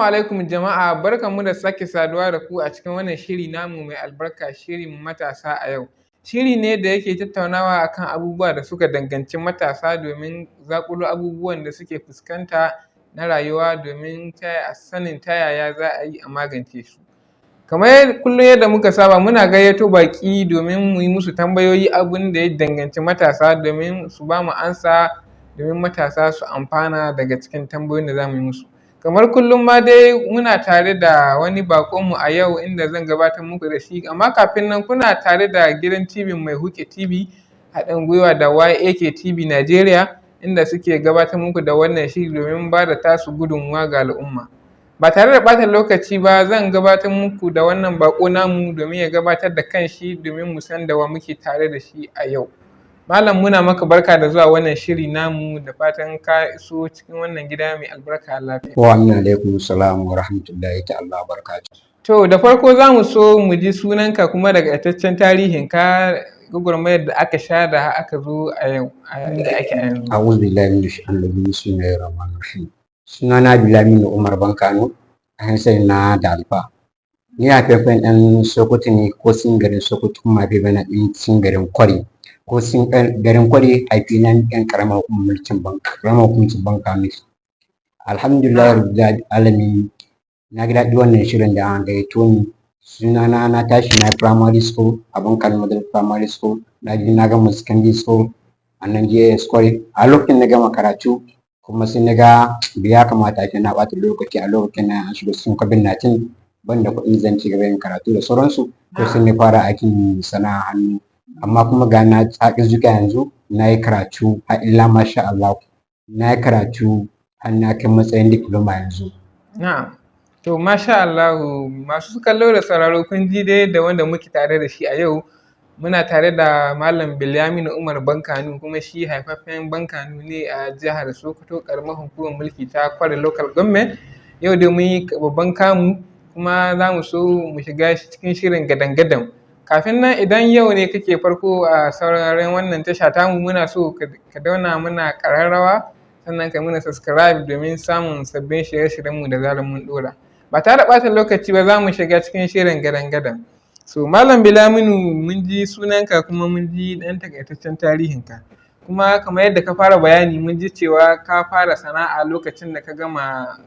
Alaikum jama'a, barkanmu da sake saduwa da ku a cikin wannan shiri namu mai albarka, shirin matasa a yau. Shiri ne da yake tattaunawa akan abubuwa da suka danganci matasa domin zaƙulo abubuwan da suke fuskanta na rayuwa domin sanin ta yaya za a yi a magance su. Kamar kullum yadda muka saba, muna gayyato baƙi domin mu yi musu tambayoyi abin da ya danganci matasa domin su ba mu amsa, domin matasa su amfana daga cikin tambayoyin da za mu yi musu. Kamar kullum ma dai, muna tare da wani baƙonmu a yau inda zan gabatar muku da shi, amma kafin nan, kuna tare da gidan TV Mai Huke TV haɗin gwiwa da YAK TV Nigeria, inda suke gabatar muku da wannan shiri domin ba da tasu gudunmuwa ga al'umma. Ba tare da ɓata lokaci ba, zan gabatar muku da wannan baƙo namu domin ya gabatar da kanshi, domin mu san da wa muke tare da shi a yau. Malam, muna maka barka da zuwa wannan shiri namu, da fatan ka iso cikin wannan gida mai albarka lafiya. Wa alaikum salam wa rahmatullahi ta'ala wa barakatuh. To, da farko za mu so mu ji sunanka kuma da takaitaccen tarihinka, gwagwarmayar da aka sha da aka zo a yau a inda ake a yanzu. A'udhu billahi minash shaitanir rajim. Bismillahir rahmanir rahim. Sunana Bilaminu Umar Bankano, an sani na da Alfa. Ni haifaffen ɗan Sokoto ne, ko cikin garin Sokoto, kuma haifaffen ɗan cikin garin Kware. Ko cikin garin Kware, haifi nan ɗan ƙaramar hukumar mulkin Banka, ƙaramar hukumar Bankano. Alhamdulillah rabbil alamin. Na ji daɗi wannan shirin da an gayyato ni. Sunana, na tashi na primary school a Bankano Model Primary School. Na je na gama secondary school a nan JS Kware. A lokacin na gama karatu kuma sai na ga bai ya kamata ake na ɓata lokaci a lokacin na an shiga cikin COVID-19, ban da kuɗin zan ci gaba yin karatu da sauransu, to sai na fara aikin sana'a hannu. Amma kuma ga na haƙi zuƙa, yanzu na yi karatu har illa masha Allah, na yi karatu har na kai matsayin diploma yanzu. Na'am. To, masha Allahu, masu kallo da sauraro, kun ji dai da wanda muke tare da shi a yau. Muna tare da Malam Bilyaminu Umar Bankanu, kuma shi haifaffen Bankanu ne a jihar Sokoto, ƙaramar hukumar mulki ta Kware Local Government. Yau dai mun yi babban kamu, kuma za mu so mu shiga cikin shirin gadan-gadan. Kafin nan, idan yau ne kake farko a sauraron wannan tasha tamu, muna so ka danna muna ƙararrawa, sannan ka muna subscribe domin samun sabbin shirye-shiryenmu da zarar mun ɗora. Ba tare da ɓata lokaci ba, za mu shiga cikin shirin gadan-gadan. So, Malam Bilaminu, mun ji sunanka kuma mun ji ɗan takaitaccen tarihinka. Kuma kamar yadda ka fara bayani, mun ji cewa ka fara sana'a lokacin da ka gama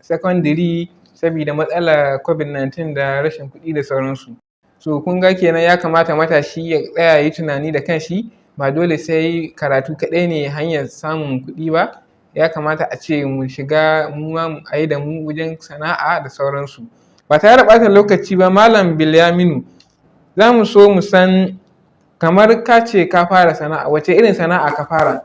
secondary saboda matsalar COVID-19 da rashin kuɗi da sauransu. So kun ga kenan ya kamata matashi ya tsaya ya yi tunani da kanshi, ba dole sai karatu kaɗai ne hanyar samun kuɗi ba. Ya kamata a ce mu shiga mu ma a yi da mu wajen sana'a da sauransu. Ba tare da ɓata lokaci ba, Malam Bilyaminu, za mu so mu san, kamar ka ce ka fara sana'a, wace irin sana'a ka fara?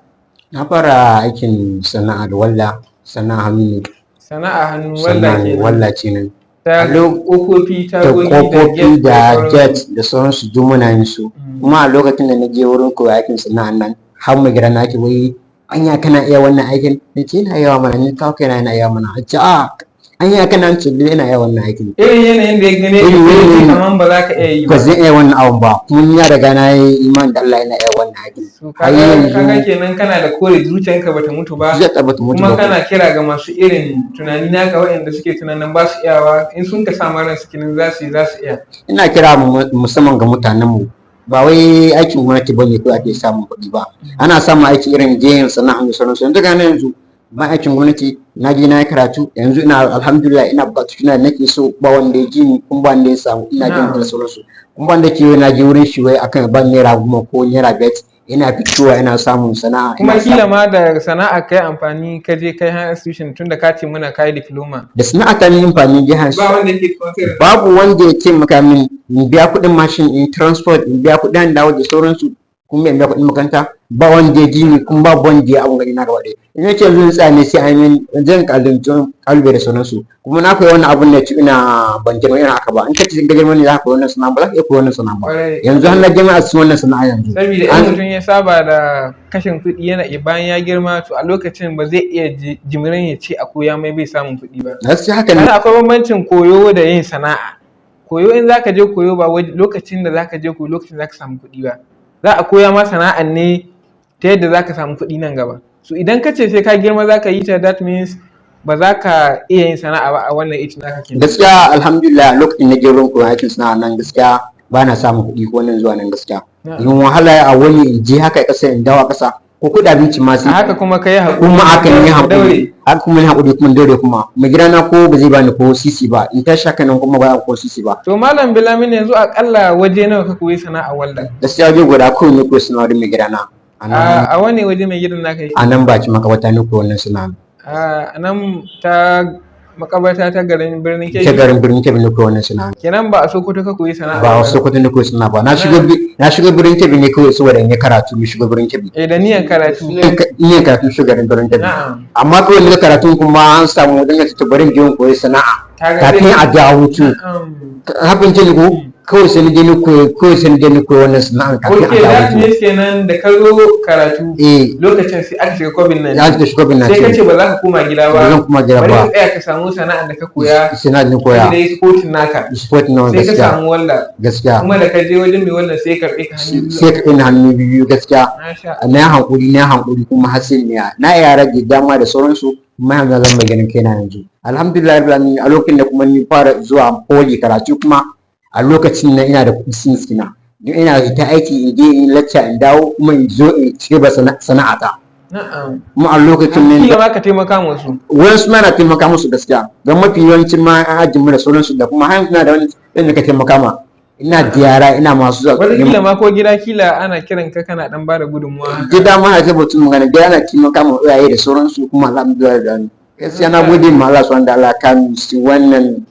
Na fara aikin sana'ar walda, sana'a hannu ne. Sana'a hannu, walda Sana'ar kenan. Walda kenan. Ta ƙofofi, Da tagogi da ƙofofi gate da sauransu. gate da sauransu, duk muna yin su. Kuma a lokacin da na je wurin koyon aikin sana'an nan, har mai gida na ce, "Wai anya kana iya wannan aikin?" Na ce, "Ina iya mana, ni kawo kaina ina iya mana." A ce, "A anya kana?" Ce, "Ina iya wannan aikin." Irin yanayin da ya gane ka Irin sai ya ce yanayin kaman ba za ka iya yi ba ba. Zan iya wannan abun ba, kuma ni na riga na yi imani da Allah ina iya wannan aikin. So Har kaga yanzu kaga kenan kana da kore, zuciyanka bata mutu ba. Zuciyata bata mutu Kuma ba. kana kira ga masu irin tunani naka, waɗanda suke tunanin ba su iyawa, in sun ka sa ran su kenan za su yi, za su iya. Ina kira musamman ga mutanenmu, ba wai aikin gwamnati ba ne kawai ake samun kuɗi ba, ana samun aiki irin gehen sana'a da sauransu. Yanzu ga yanzu ba aikin gwamnati, na je na yi karatu, yanzu ina alhamdulillah ina buƙatu ina nake so, ba wanda ya ji ni kuma ba wanda ya samu ina jin da sauransu, kuma ba wanda ke na je wurin shi wai akan ban naira 10 ko naira 5. Ina fitowa ina samun sana'a. Kuma ina kila samun ma da sana'a kai amfani ka je kai higher institution, tunda ka ce muna kai diploma. Da sana'a ta ni amfani jihar. Ba wanda yake sponsor. Babu wanda ya taimaka min in biya kuɗin mashin, in transport, in biya kuɗin dawo da sauransu, kuma in biya kuɗin makaranta. Ba wanda ya ji ni, kuma babu wanda ya abun gani na gaba ɗaya. In yace yanzu in tsaya ne, sai an yi zan kalunci kalube da sauransu. Kuma na koyi wannan abun ne tun ina ban girma irin haka ba. In ka ce ka girma ne za ka koyi wannan sana'a, ba za ka iya koyi wannan sana'a ba. Yanzu har na girma a cikin wannan sana'a yanzu. Saboda in mutum ya saba da kashin kuɗi, yana iya bayan ya girma, to a lokacin ba zai iya jimirin ya ce a koya mai bai samun kuɗi ba. Gaskiya haka ne. Kana akwai bambancin koyo da yin sana'a. Koyo, in zaka je koyo, ba wai lokacin da zaka je koyo lokacin zaka samu kuɗi ba. Za a koya ma sana'an ne ta yadda zaka samu kuɗi nan gaba. So idan ka ce sai ka girma zaka yi ta, that means ba za ka iya yin sana'a ba a wannan age naka kenan. Gaskiya alhamdulillah, lokacin na je wurin koyon aikin sana'a nan, gaskiya ba na samun kuɗi ko nan zuwa nan gaskiya. In wahala a wani in je haka ƙasa in dawo ƙasa ko kuɗi abinci ma A sai haka kuma ka yi haƙuri. Kuma aka yi ka daure. haƙuri, haka kuma yi haƙuri, kuma daure, kuma mai gidana ko ba zai bani ko sisi ba, in tashi haka nan kuma ba ko sisi ba. To Malam Bilamin, yanzu aƙalla waje nawa ka koyi sana'a walda? Gaskiya waje guda kawai ne koyi sana'a wurin mai gidana a nan. A wani waje mai gidan naka yake? A nan baki makabarta ne koyi wannan sana'a. A nan ta makabarta ta garin birnin Ta Kebbi. garin birnin Kebbi ne koyi wannan sana'a. Kenan ba a Sokoto ka koyi sana'a Ba a ba? Sokoto ne koyi sana'a ba. Na shiga birnin Kebbi ne kawai saboda in yi karatu, ni shiga birnin Kebbi. Eh, da niyan karatu. In yi karatu shiga garin birnin Kebbi. Na'am. Amma kawai ni karatun kuma an samu wajen to bari in je in koyi sana'a Kaga kafin a dawo hutu. Hafin ce ni ko kawai sai ni je ni koyi, kawai sai ni je ni koyi wannan sana'an kafin a Ok, dawo that hutu. means kenan da ka zo karatu Eh. lokacin sai aka shiga COVID-19. Ya shiga COVID-19. Sai ka ce ba za ka koma gida ba. Ba zan koma gida Bari ba. ka tsaya ka samu sana'ar da ka koya. Sana'ar da na koya. Da yi sporting naka. Sport na Sai ka gaskiya. samu walda. Gaskiya. Kuma da ka je wajen mai walda sai ya karɓe ka hannu biyu. Sai ka ina hannu biyu gaskiya. Masha Na yi hankuri, na yi hankuri, kuma har sai na yara da dama da sauransu, kuma yanzu zan mai ganin kaina yanzu alhamdulillah rabbil alamin. A lokacin da kuma ni fara zuwa poly karatu, kuma a lokacin nan ina da kuɗi sinskina don ina ta aiki, in je in lacca in dawo, kuma in zo in ci gaba sana'ata. Kuma a lokacin nan Kila ma ka taimaka musu. Wasu ma na taimaka musu gaskiya, don mafi yawancin ma an ajin mu da sauransu, da kuma har yanzu ina da wani wanda ka taimaka ma, ina da yara, ina masu zuwa Wataƙila ma ko gida kila ana kiran ka kana ɗan bada gudunmuwa haka. Gida ma na batun magana gida, ana taimaka ma iyaye da sauransu. Kuma alhamdulillah da ni gaskiya na gode ma Allah subhanahu wa ta'ala kan su wannan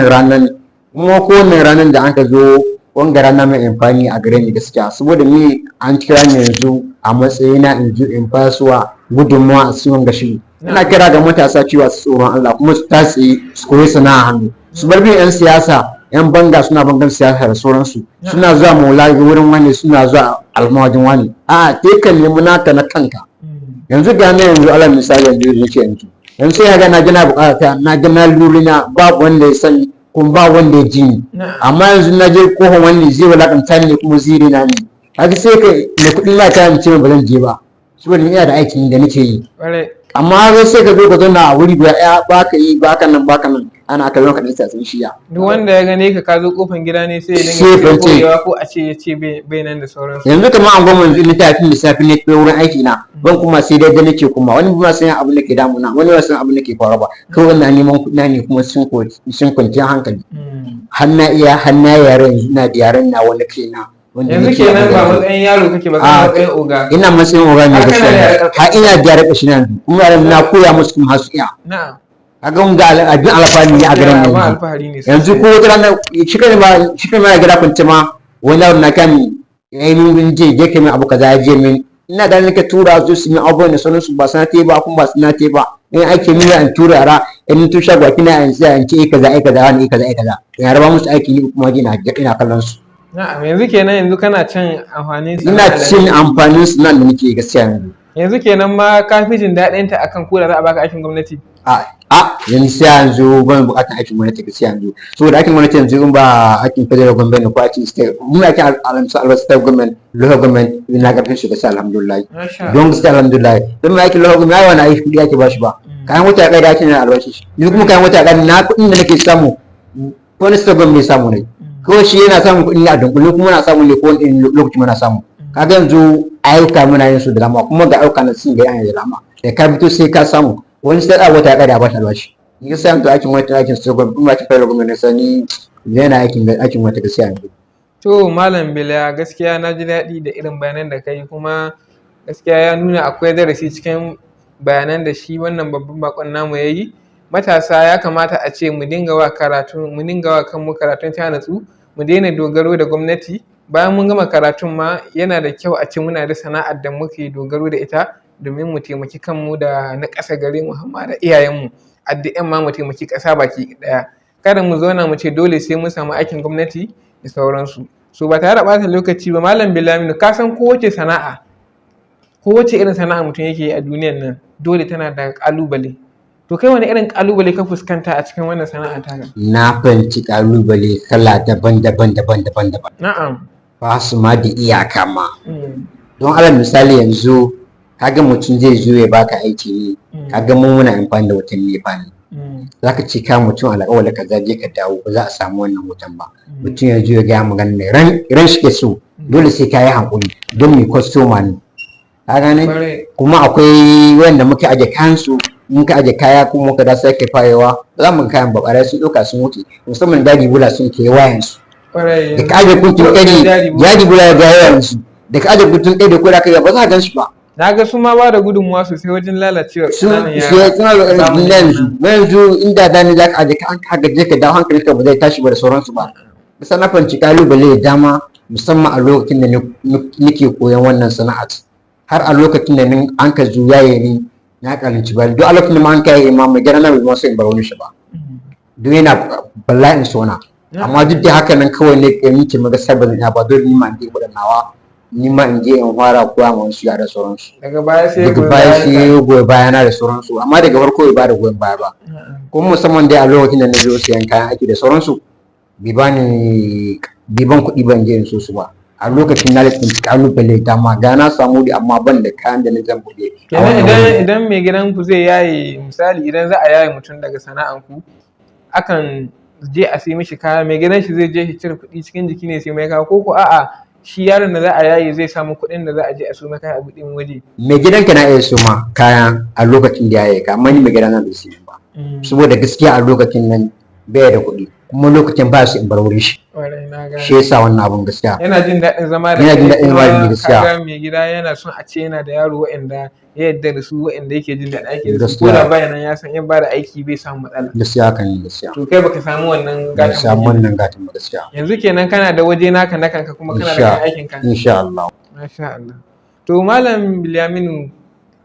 ranan, kuma ko wannan ranan da aka zo, wanga rana mai amfani a gare ni gaskiya, saboda ni an kira ni yanzu a matsayina in ji in fasuwa gudunmawa a cikin wanga shiri. Ina kira ga matasa cewa su tsoron Allah, kuma su tashi su koyi sana'a hannu, su bar bin 'yan siyasa, 'yan banga suna bangan siyasa da sauransu, suna zuwa maula wurin wani, suna zuwa almawajin wani. A te ka nemi naka na kanka. Yanzu ga na yanzu, alal misali, yanzu nake yanzu sai ga na ji na bukata, na ga na lurina, babu wanda ya sani kuma ba wanda ya ji ni. Amma yanzu na je kohon wani zai wulakanta ni kuma zai rena ni haka, sai ka mai kuɗi na ta ce ba zan je ba, saboda ni ina da aikin da nake yi. Amma har sai ka zo ka zauna a wuri guda ɗaya, ba ka yi ba ka nan ba ka nan, ana kallon ka ɗan tsatsin shiya. Duk wanda ya gane ka ka zo kofan gida ne sai ya Sai dinga fance. koyewa ko a ce ya ce bai nan da sauransu. Yanzu kamar an gwamna yanzu ina tafi lissafi ne kai wurin aiki na ban kuma sai dai da nake, kuma wani ba san abin da ke damuna, wani ba san abin da ke faruwa ba, kawai ina neman kuɗi na ne kuma sun kwanciyar hankali. Har na iya, har na yare, yanzu ina da yaren na wani kaina wanda Yanzu nake kenan ba abu da matsayin yaro kake ba, kana A, matsayin oga. Ina matsayin oga ne Har kana da gaskiya. yare Har ina da yare ƙashi na, kuma yaran na koya musu kuma har su iya. Kaga mun ga abin alfahari ne a garin Gaskiya, ba yanzu. Alfahari ne Yanzu sosai. ko wata rana shi kai ma gida kwance ma, wani yaro na kan ya yi min je je kai min abu kaza, ya je min, ina da nake tura su su min abubuwan da sauransu, ba sana te ba kuma ba sana te ba, in ake min in tura yara in tusha gwaki na in tsaya in ce eh kaza, eh kaza, wani eh kaza, eh kaza, in raba musu aiki, ni kuma ina kallon su. Na'am, yanzu kenan yanzu kana cin amfanin Ina sana'a da cin amfanin su nan da nake gaskiya yanzu. Yanzu kenan ma ka fi jin daɗin ta akan ko da za a baka aikin gwamnati. A yanzu sai yanzu ban bukatar aikin gwamnati gaskiya yanzu, saboda aikin gwamnati yanzu in ba aikin federal government ko aikin state, muna aikin al'amsa state government, local government, ina karfin su gaskiya alhamdulillah. Masha Allah. Don gaskiya alhamdulillah, don mai aikin local government ai wani aiki kuɗi ake bashi ba, kayan wata kai da aikin yana albashi shi, ni kuma kayan wata kai na kuɗin da nake samu ko na state government bai samu ne, ko shi yana samun kuɗi ne a dunkule, kuma muna samu ne ko wani irin lokaci muna samu. Kaga yanzu ayyuka muna yin su da dama, kuma ga ayyuka na sun ga yana da dama da ka fito sai ka samu, wani sai da wata ya kada ba shi albashi. Ni gaskiya yanzu aikin wata, aikin state government kuma aikin federal government, sani yana aikin wata gaskiya yanzu. To Malam Bila, gaskiya na ji daɗi da irin bayanan da ka yi, kuma gaskiya ya nuna akwai darasi cikin bayanan da shi wannan babban bakon namu ya yi. Matasa, ya kamata a ce mu dinga wa karatu, mu dinga wa kanmu karatun ta natsu, mu daina dogaro da gwamnati. Bayan mun gama karatun ma, yana da kyau a ce muna da sana'ar da muke dogaro da ita domin mu taimaki kanmu da na ƙasa gare mu, har ma da iyayenmu. Addu'an ma mu taimaki ƙasa baki ɗaya. Kada mu zauna mu ce dole sai mun samu aikin gwamnati da sauransu. So ba tare da ɓata lokaci ba, Malam Bilaminu, ka san kowace sana'a, kowace irin sana'a mutum yake yi a duniyan nan, dole tana da ƙalubale. To kai, wani irin ƙalubale ka fuskanta a cikin wannan sana'a taka? Na fahimci kalubale kala daban-daban daban-daban daban. Ba su ma da iyaka ma. Don alal misali yanzu kaga mutum zai zo ya baka aiki ne. Kaga mu muna amfani da wutan NEPA ne. Zaka ce ka mutum alƙawari kaza, je ka dawo, ba za a samu wannan wutan ba. Mutum ya zo ya gaya magana ne ran ran shi ke so, dole sai ka yi hankuri don mai kwastoma ne, ka gane? Kuma akwai wanda muke aje kayan su, muka aje kaya kuma muka da sake fayewa, ba za mu ga kayan ba, ɓarayi sun ɗauka sun wuce, musamman daji bula sun ke wayan su. Da ka aje kuntun ɗari, daji bula ya ga wayan su, da ka aje kuntun ɗari ko da ka ba za ka gan su ba. Na ga su ma ba da gudunmuwa sosai wajen lalacewar su ƙananan yara. Suna da Zamanin yanzu nan. Yanzu inda da ne za ka aje ka an ka gaje ka dawo, hankalinka ba zai tashi ba da sauransu ba. Bisa na fahimci kalubale da dama, musamman a lokacin da nake koyon wannan sana'at, har a lokacin da an ka zo yaye ni, na karanci ba duk a lokacin da ma an kai ma mai gyara na bai ma so in bar wani shi ba, duk yana bala'in sona. Amma duk da haka nan kawai ne kai miki maga sabon ya ba, dole ni ma in je nawa, ni ma in je in fara koya ma wasu yara sauransu. Daga baya sai Daga goyi baya bayan sai ka. goyi bayana da sauransu, amma daga farko bai bada goyon baya ba. Kuma musamman dai a lokacin da na zo siyan kayan aiki da sauransu, bai bani, bai ban kuɗi ban je in so su ba. A lokacin na listin kalubale dama ga na samu da, amma ban da kayan da na zan buɗe a Kenan wannan idan wurin. idan mai gidan ku zai yaye, misali idan za a yaye mutum daga sana'an ku, akan je a sai mishi kaya, mai gidan shi zai je shi cire kuɗi cikin jiki ne sai mai kaya, ko ko a'a, shi yaron da za a yaye zai samu kuɗin da za a je a so mai kaya a buɗe waje? Mai gidanka na iya so ma kaya a lokacin da ya yaye ka, amma ni mai gidana bai siya ba, saboda gaskiya a lokacin nan bai da kuɗi, kuma lokacin ba su in bar wurin shi. Ƙwarai, na gane. Shi yasa wannan abun gaskiya. Yana jin daɗin zama da Yana jin kai. daɗin zama da ni Kuma gaskiya. kaga mai gida yana son a ce yana da yaro waɗanda ya yarda da su, waɗanda yake jin daɗin aiki da su, ko Gaskiya. da baya nan ya san in ba da aiki bai samu matsala. Gaskiya haka ne, gaskiya. To kai baka samu wannan Ban gatan ba samu kenan. wannan gatan ba gaskiya. Yanzu kenan kana da waje naka na kanka, kuma kana da Insha kayan aikin kanka. Insha Allah. Masha Allah. To Malam Bilyaminu,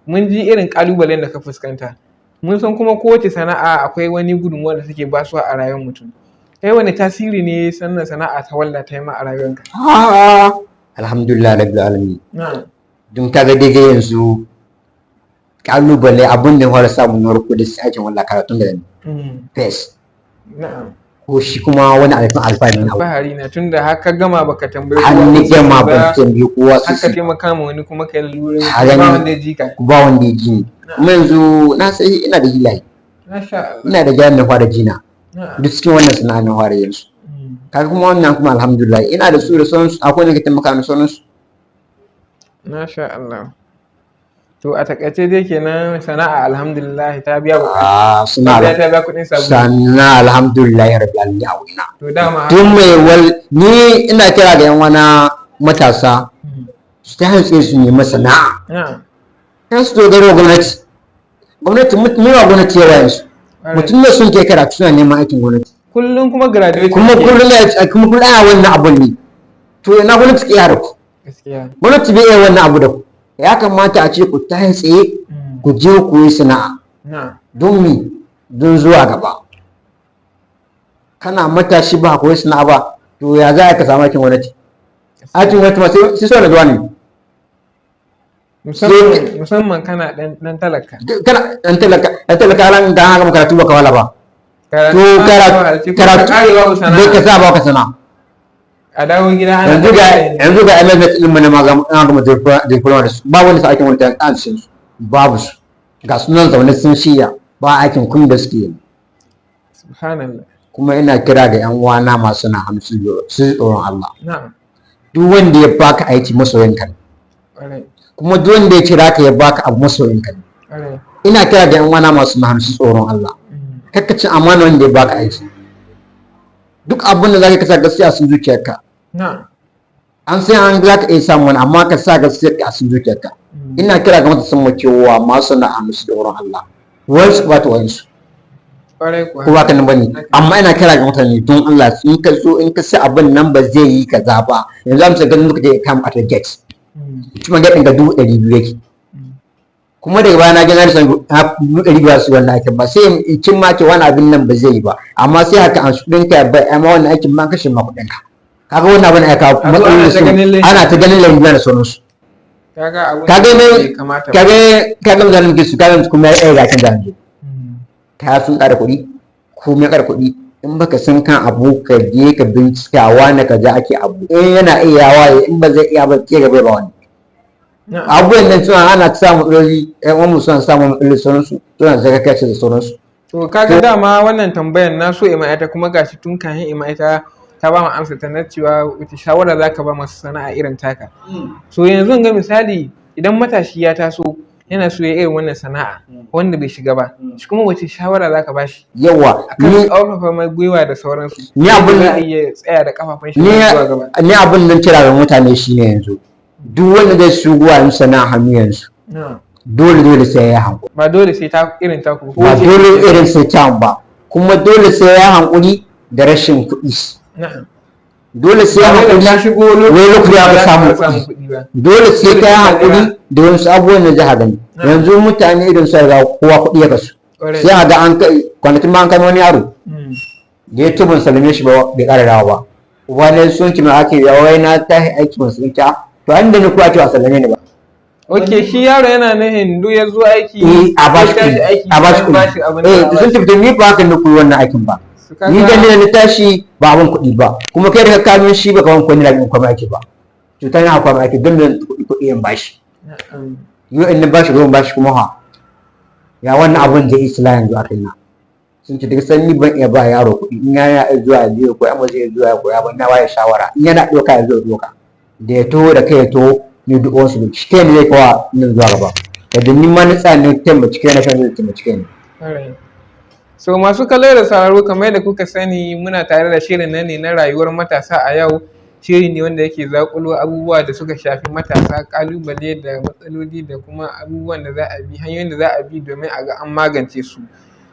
mun ji irin ƙalubalen da ka fuskanta. Mun san kuma kowace sana'a akwai wani gudunmuwa da take basuwa a rayuwar mutum. Kai wani tasiri ne sannan sana'a ta walda ta yi ma a rayuwarka? Ah, alhamdulillah rabbil alamin. Don kaga daidai yanzu kalubale abun da ya fara samu na farko da sai aikin wallah karatun da ni fes ko shi kuma wani alfin alfahari na. Alfahari na, tunda har ka gama baka tambayi Har kowa ni ko gama sisi ban ba, tambayi kowa har ka sisi. taimaka ma wani kuma kai lura Har ba gani. wanda ya ji ka. Ba wanda ya ji ni. Kuma yanzu na sai ina da hilaye. Masha Allah. Ina da gyaran na fara jina. Duk cikin wannan sana'a na fara yanzu. Kaga kuma wannan kuma alhamdulillah ina da su da sauransu, akwai wanda ke taimaka da sauransu. Masha Allah. To a takaice dai kenan sana'a alhamdulillah ta biya bukatu. Ah, suna Ta biya, ta biya kuɗin sabulu. Sannan alhamdulillah rabbil alamin a wurina. To dama Tun mai wal ni ina kira ga yan wana matasa su ta hantsi su nemi sana'a. Kan su dogaro ga gwamnati. Gwamnati mu wa gwamnati yawa yanzu. Mutum ne sun ke karatu suna neman aikin gwamnati. Kullum kuma graduate Kuma ake. kullum ya kuma kullum ana wannan abun ne. To ina gwamnati ke yara ku? Gaskiya. Gwamnati bai iya wannan abu da ku. Ya kamata a ce ku ta tsaye ku je ku yi sana'a. Don mi? Don zuwa gaba. Kana matashi ba koyi sana'a ba, to ya za ka samu aikin gwamnati? Aikin gwamnati ma sai so da zuwa ne. Musamman kana dan talaka. Kana dan talaka, dan talaka ran da haka makaratu baka wala ba. Karatu To ma karatu ka karatu karewa bai sana'a. ka sa ba ka sana'a. A dawo gida ana Yanzu ga yanzu ga MMS din mu na magama diploma da su ba wani sa aikin gwamnati an sun su babu su, ga sunan zaune sun shiya ba aikin kun da suke yi. Subhanallah. Kuma ina kira ga yan uwana masu na hamsu su ji tsoron Allah. Duk wanda ya baka aiki masoyinka ne. Kuma duk wanda ya kira ka ya baka abu masoyinka ne. Ina kira ga yan uwana masu na hamsu tsoron Allah. Kakka ci amana wanda ya baka aiki. Duk abin da zaka ka sa gaskiya a cikin zuciyarka. An sai an zaka iya samu wani, amma ka sa gaskiya a cikin zuciyarka. Ina kira ga matasan mu cewa masu na hamsu tsoron Allah, wani ba ta wani Kwarai kuwa. Ko ba ka nan bane? Amma ina kira ga mutane don Allah, in ka zo in ka sai abin nan ba zai yi kaza ba. Yanzu amsa ganin muka je kam at the gate, kuma gate ɗin ga 200,000 yake. Kuma daga baya na ga na rasa 200,000 su wannan aikin ba, sai in cin ma ce wani abin nan ba zai yi ba, amma sai haka an su ɗinka ba, amma wannan aikin ma kashe ma kuɗin ka. Kaga wannan abin ya kawo A zo ana matsaloli ta su ganin laifi. Ana ta ganin laifi da sauransu. Kaga abun Kaga da ne bai kamata ba. Kaga mutanen muke su kaga kuma ya ɗaya gashin da yanzu kaya sun ƙara kuɗi, komai ya ƙara kuɗi. In baka san kan abu, ka je ka bincika wani kaza ake abu, in yana iya waye, in ba zai iya ba ke gaba ba wani. Abubuwan nan suna ana samun matsaloli, ƴan uwanmu suna samun matsaloli sauransu, suna zaka da sauransu. To kaga dama wannan tambayar na so ima ita, kuma gashi tun kafin ima ita ta ba mu amsa ta na cewa wace shawara za ka ba masu sana'a irin taka. So yanzu ga misali, idan matashi ya taso yana so ya irin wannan sana'a wanda bai shiga ba, shi kuma wace shawara za ka ba shi? Yawa. Akan ƙarfafa mai gwiwa da sauransu. Ni abin za a iya tsaya da kafafun shi zuwa gaba. Ni abin nan kira ga mutane shine, yanzu duk wanda zai shigo a yin sana'a hannu yanzu, dole dole sai ya hankuri. Ba dole sai ta irin taku. Ba dole irin sai ta ba, kuma dole sai ya hankuri da rashin kuɗi. Dole sai ya hankuri ka shigo wai lokaci ya ka samu kuɗi. Dole sai ka yi hankuri da wasu abubuwan da za a gani. Yanzu mutane irin su ga kowa kuɗi ya kasu, sai a ga an kai kwanakin ma an kai wani yaro da ya tubun salame shi ba, bai ƙara dawo ba. Wani sun ci mai ake wai na tashi aiki ban sun ta to an da ni kuwa cewa sallame ni ba. Ok, shi yaro yana nihin duk ya zo aiki, eh, a ba shi kuɗi, a ba shi kuɗi. Eh, sun tafi, ni ba haka ni kuyi wannan aikin ba. Ni da ni na tashi ba abin kuɗi ba, kuma kai da ka kamin shi ba kaman kuɗi na bin kwama aiki ba. Cutar yana kwama aiki don me kuɗi kuɗi in bashi yau, in na bashi ruwan bashi kuma ha ya wannan abun da isla yanzu a kaina. Sun ce duk sanni ban iya ba yaro kuɗi in yana zuwa ya je koya, ba zai zuwa ya koya ba. Na waye shawara, in yana ɗauka ya zo ya ɗauka, da ya taho da kai ya taho, ni duk wasu ne shi kai ne zai kawo nan zuwa gaba, yadda ni ma na tsaya ne taimaki kai na kan zai taimaki kai ne. So masu kallo da sauraro, kamar yadda kuka sani, muna tare da shirin nan ne na Rayuwar Matasa a Yau. Shiri ne wanda yake zaƙulo abubuwa da suka shafi matasa, ƙalubale da matsaloli da kuma abubuwan da za a bi, hanyoyin da za a bi domin a ga an magance su.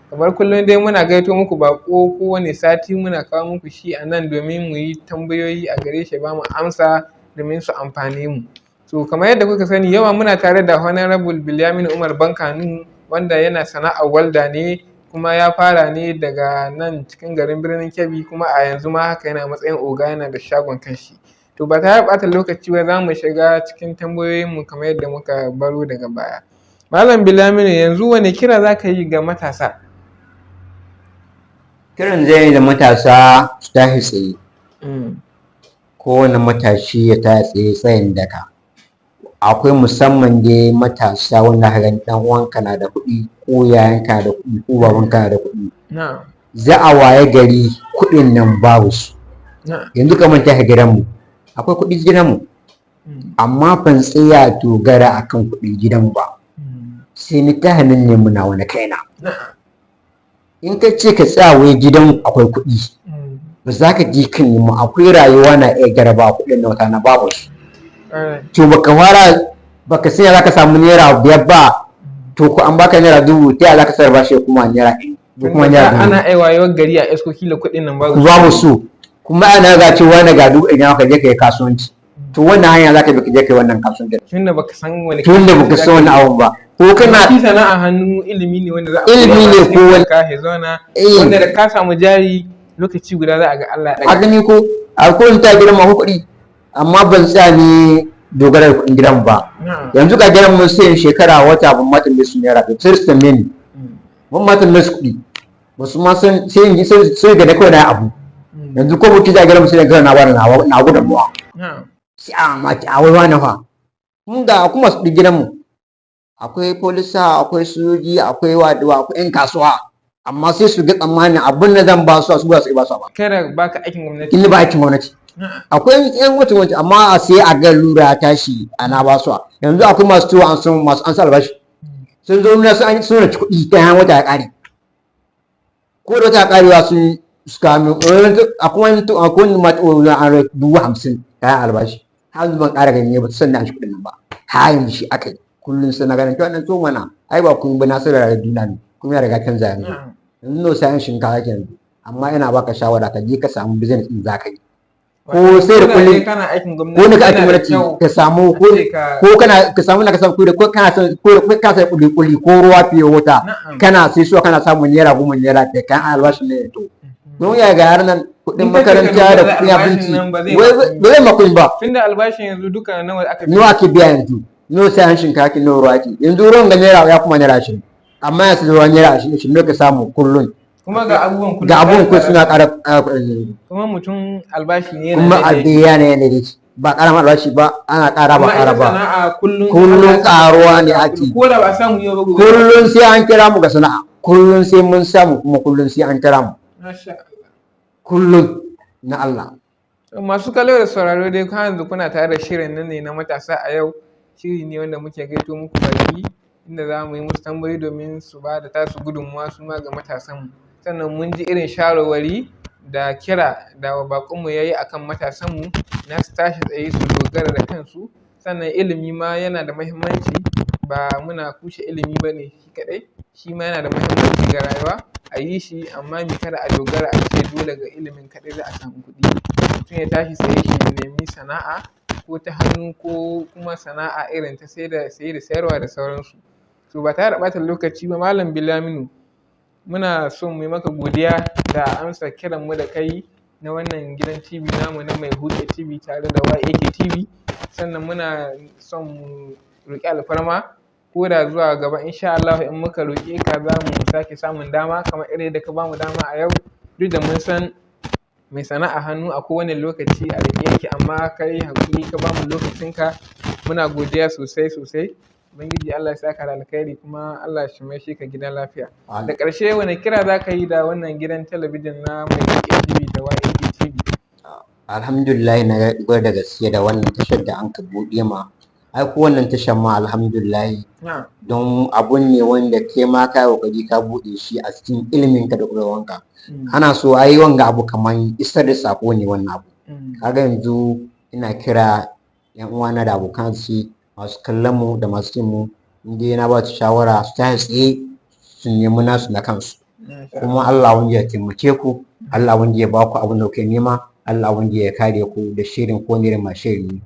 Kamar kullum dai, muna gayyato muku baƙo kowane sati, muna kawo muku shi a nan domin mu yi tambayoyi a gare shi, ba mu amsa domin su amfane mu. So kamar yadda kuka sani, yau muna tare da Honorable Bilyamin Umar Bankanu, wanda yana sana'ar walda ne, kuma ya fara ne daga nan cikin garin Birnin Kebbi, kuma a yanzu ma haka yana matsayin oga, yana da shagon kanshi. To ba tare da ɓata lokaci ba, za mu shiga cikin tambayoyinmu kamar yadda muka baro daga baya. Malam Bilyaminu, yanzu wane kira za ka yi ga matasa? Kiran zai yi da matasa su tashi tsaye. Kowane matashi ya tashi tsaye tsayin daka. Akwai musamman dai matasa wanda ka gani dan uwanka na da kuɗi, ko yayanka na da kuɗi, ko babanka na da kuɗi, za a waye gari kuɗin nan babu su. Yanzu kamar ta gidanmu, akwai kuɗi gidanmu, amma ban tsaya dogara akan kuɗin gidan ba, sai ni ta hannun nemi nawa na kaina. In ka ce ka tsaya wai gidan akwai kuɗi, ba za ka ji kan nemi akwai rayuwa na iya garaba kuɗin na wata na babu su. To baka fara baka sanya za ka samu ₦5 ba, to ko an baka ₦1000, ta yaya za ka sarrafa shi kuma ₦100 ko kuma ₦1000? Ana ai wayewar gari a isko kila kuɗin nan babu. Babu su, kuma ana ga cewa na ga ₦100 ka je ka yi kasuwanci, to wannan hanya za ka bi ka je ka yi wannan kasuwanci? Tunda baka san wani Tunda baka san wani abu ba, ko kana shi sana'a hannu ilimi ne wanda za a Ilimi ne ko wani- ka ya zauna, wanda da ka samu jari lokaci guda za a ga Allah ya A ɗaga. gani ko a kowane ta gidan ma kuɗi, amma ban tsaya ni dogara da kuɗin gidan ba. Yanzu ga gidan mun sai shekara wata ban ma tambaye su ₦5, sai su tambaye ni, ban ma tambaye su kuɗi ba, su ma san sai in ji sai ga da kawai na abu. Yanzu ko mutum ya gidan mu sai ga na bada na gudunmuwa, sai a mamaki a wai wani fa mun ga kuma su gidan mu akwai polisa, akwai sojoji, akwai waduwa, akwai yan kasuwa, amma sai su ga tsammanin abin da zan ba su su ba su ba su ba. Kada baka aikin gwamnati. In ba aikin gwamnati, akwai yan wata wata, amma a sai a ga lura tashi ana ba su. Yanzu akwai masu tuwa an san masu an sa albashi, sun zo nuna sun sun ci kuɗi ta hanyar wata ya ƙare, ko da wata ya ƙarewa sun suka min. Akwai wani akwai wani mata wani an rai 50,000 kayan albashi, har yanzu ban ƙara gani ba sannan an shi kuɗin nan ba, har yanzu shi aka yi kullum sai na ganin to wannan to mana ai ba kun ba na sai da duniya ne kuma ya riga canza yanzu. Yanzu no sayan shinkafa ke yanzu, amma ina baka shawara ka je ka samu business din zaka yi, ko sai da kullum kana aikin gwamnati, ko ne ka aikin gwamnati ka samu, ko ko kana ka samu na ka samu ko kana son ko ka sai kuli kuli ko ruwa fiye wuta, kana sai so kana samun ₦10, ₦5 kan albashin ne. To don ya ga yaran nan kuɗin makaranta da kuɗin abinci wai ba zai makon ba. Tunda albashin yanzu duka nawa aka nawa ake biya yanzu? Nawa sayan shinkafa ki, nawa ruwa ki yanzu? Ruwan ga naira ya kuma ₦20, amma yanzu ruwan ₦20 20 ka samu kullun. Kuma ga abubuwan kullum Ga abubuwan kullum suna ƙara kuɗin. Kuma mutum albashi ne Kuma yana a biya ne yana da Ba ƙara ma albashi ba, ana ƙara ba Amma ƙara ita ba. sana'a kullum Kullum Allah ya sa ƙaruwa ne kullum. ake. Ko da ba a samu yau ba gobe. Kullum sai an kira mu ga sana'a, kullum sai mun samu, kuma kullum sai an kira mu. Masha Allah. Kullum na Allah. To, masu kallo da sauraro dai, har yanzu kuna tare da shirin nan ne na matasa a yau. Shiri ne wanda muke gaito muku baki inda za mu yi musu tambayoyi domin su ba da tasu gudunmuwa su ma ga matasanmu. Sannan mun ji irin shawarwari da kira da baƙonmu ya yi a kan matasanmu na su tashi tsaye su dogara da kansu. Sannan ilimi ma yana da muhimmanci, ba muna kushe ilimi ba ne shi kaɗai, shi ma yana da muhimmanci ga rayuwa a yi shi, amma me kada a dogara a ce dole ga ilimin kaɗai za a samu kuɗi. Mutum ya tashi tsaye shi nemi sana'a ko ta hannu ko kuma sana'a irin ta saye da sayarwa da sauransu. To, ba tare da ɓata lokaci ba, Malam Bilyaminu, muna so mu yi maka godiya da amsa kiran mu da ka yi na wannan gidan TV namu na Mai Huke TV tare da YAK TV. Sannan muna son mu roƙi alfarma ko da zuwa gaba insha Allah in muka roƙe ka za mu sake samun dama kamar irin yadda ka bamu dama a yau, duk da mun san mai sana'a hannu a kowane lokaci a riƙe yake, amma ka yi haƙuri ka bamu lokacinka. Muna godiya sosai sosai. Ubangiji Allah ya saka da alkhairi, kuma Allah shi maishe ka gidan lafiya. Da ƙarshe, wane kira za ka yi da wannan gidan talabijin na Mai Huke TV da YAK TV? Alhamdulillah, na gwada da gaske da wannan tashar da an ka buɗe ma. Ai ko wannan tashar ma, alhamdulillah, don abun ne wanda ke ma ka yi kokari ka buɗe shi a cikin iliminka da ƙwarewanka. Ana so ai wanga abu kaman isar da sako ne wannan abu. Kaga yanzu ina kira yan uwana da abokan arziki masu kallon mu da masu jin mu, in dai na ba su shawara su tashi tsaye su nemi nasu na kansu. Kuma Allah wanda ya taimake ku, Allah wanda ya ba ku abin da kuke nema, Allah wanda ya kare ku da shirin ko ne ma shirin.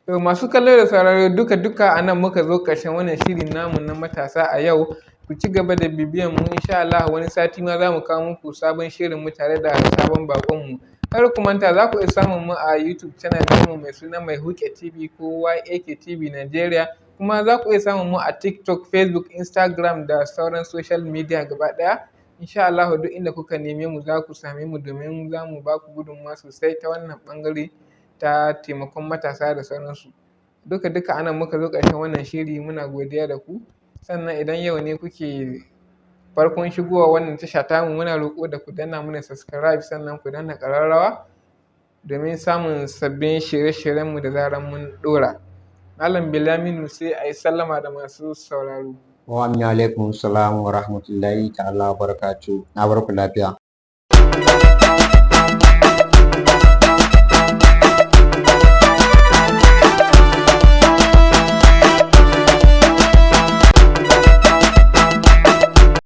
To, masu kallo da sauraro, duka duka a nan muka zo ƙarshen wannan shirin namu na matasa a yau. Ku ci gaba da bibiyan mu, insha Allah wani sati ma za mu kawo muku sabon shirin mu tare da sabon baƙon mu. Kar ku manta, za ku iya samun mu a YouTube channel ɗinmu mai suna Mai Huke TV ko YAK TV Nigeria. Kuma za ku iya samun mu a TikTok, Facebook, Instagram da sauran social media gaba ɗaya. Insha Allah duk inda kuka neme mu za ku same mu, domin za mu ba ku gudunmawa sosai ta wannan ɓangare ta taimakon matasa da sauransu. Duka duka anan muka zo ƙarshen wannan shiri. Muna godiya da ku. Sannan idan yau ne kuke farkon shigowa wannan tasha tamu, muna roƙo da ku danna mana subscribe, sannan ku danna ƙararrawa domin samun sabbin shirye-shiryenmu da zarar mun ɗora. Malam Bilyaminu, sai a yi sallama da masu sauraro. Wa alaikum salam wa rahmatullahi ta'ala wa barakatuh. Na bar ku lafiya.